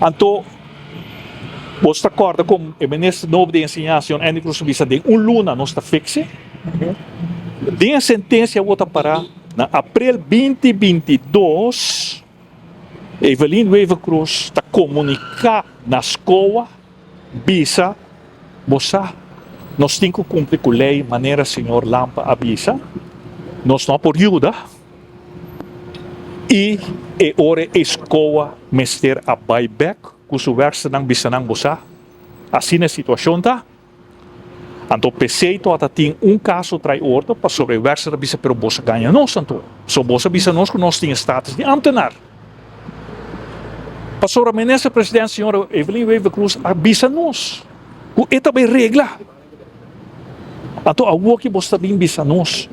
Anto bo ta corda con e minister nobo di enseñansa, señor Endy Croes, a bisa den un luna nos ta fix e. Den e sentencia awor ta para na april 2022 Evelyn Wever-Croes ta comunica na SCOA bisa bo sa nos tin cu cumpli cu ley manera señor Lampe a bisa, nos no por yuda y e ora e SCOA mester a bay bek cu su werksternan bisa nan bo sa asina e situacion ta. Anto p'esei tabata tin un kaso trai ordo pasobra e wèrster a bisa pero bos a gaña nos anto. So bos a bisa nos ku nos tin e status di ámtenar. Pasobra minister president señora Evelyn Wever Croes a bisa nos ku e ta bai regla. Anto awoki bos ta bin bisa nos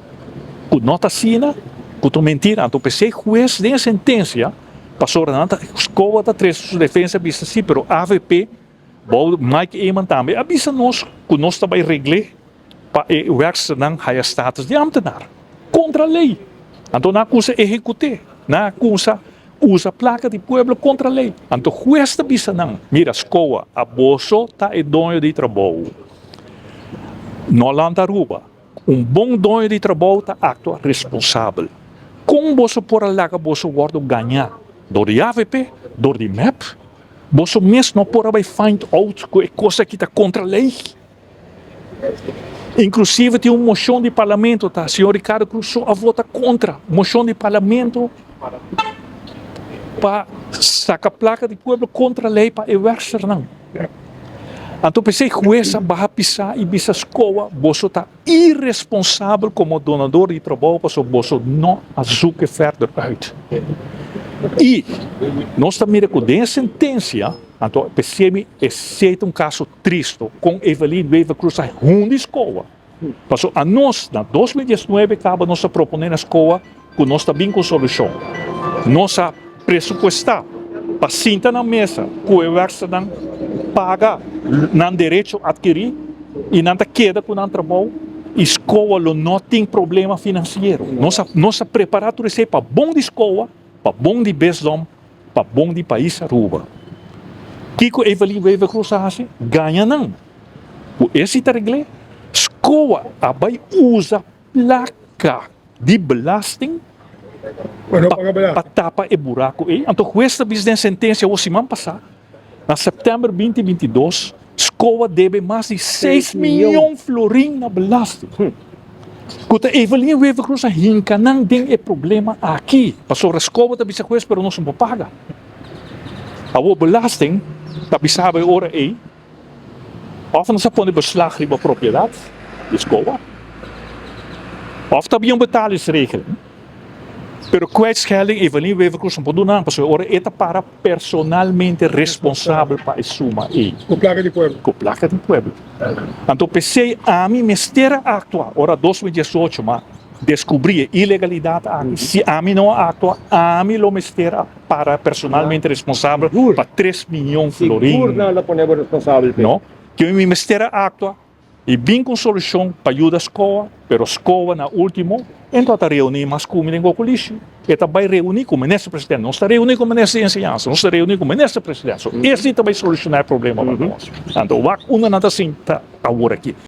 ku no ta asina, ku ta un mentira. Anto p'esei hues den e sentensia pasobra nan ta SCOA ta trese su defensa bisa si pero avp Bou Mike Eman tambe a bisa nos ku nos ta bai regl'é pa e wèrksternan haya status di ámtenar. Kontra lei! Anto nan a kusa ehekut'é. Nan a kusa usa plaka di pueblo kontra lei. Anto hues ta bisa nan, Mira, SCOA, aboso ta e doño di trabou. No lanta Aruba. Un bon doño di trabou ta aktua responsabel. Kon boso por a laga boso wòrdu gañá dor di avp, dor di mep? Boso mes no por a bai find out ku e kos aki ta kontra lei? Inklusive tin un moshon di parlamento ta señor Ricardo Cruz so a vota kontra moshon di parlamento pa saka plaka di pueblo kontra lei pa e wèrksternan. Anto p'esei hues a baha pisá i bisa SCOA, boso ta iresponsabel komo donador di trabou pasobra boso no a zoek e verder uit. I nos ta mira ku den e sentensia, anto p'esei mi esei ta un kaso tristo kon Evelyn Wever-Croes a hundi SCOA. Pasobra anos na 2019 kaba nos a proponé na SCOA ku nos ta bin ku un solushon. Nos a presupuestá pa sinta na mesa ku e wèrksternan, paga nan derecho atkirí i nan ta keda ku nan trabou i SCOA lo no tin problema finansiero. Nos a nos a prepará tur esei pa bon di SCOA, pa bon di Bisdom, pa bon di pais Aruba. Kiko Evelyn Wever-Croes a hasi? Gaña nan. Ku esi ta regl'é, SCOA a bai usa plaka di belasting pa tapa e buraku ei. Anto hues ta bisa den sentensia awor siman pasá, na sèptèmber 2022, SCOA debe mas di 6 mion florin na belasting. Ku ta Evelyn Wever-Croes a hinka nan den e problema aki, pasobra SCOA ta bisa hues pero nos no por paga. Awor belasting ta bisa bo e ora ei. Of nos a pone beslag riba propiedad di SCOA. Of ta bin un betalingsregeling. Pero kwijtschelding Evelyn Wever-Croes no por duna nan pasobra ora e ta para personalmente responsabel pa e suma ei. Ku plaka di pueblo. Ku plaka di pueblo. Anto p'esei ami mester a aktua ora 2018 m'a deskubrí e ilegalidat aki. Si ami no a aktua ami lo mester a para personalmente responsabel pa 3 mion florin. Sigur nan lo pone bo responsabel p'e. No, ke mi mester a aktua i bin ku un solushon pa yuda SCOA, pero SCOA na ultimo e no ta reuní mas ku mi den Gokolishi. E ta bai reuní ku minister presidente. Nos ta reuní ku minister di enseñansa, nos ta reuní ku minister presidente. So esei ta bai solushoná e problema pa nos. Anto wak unda nan ta sinta awor aki.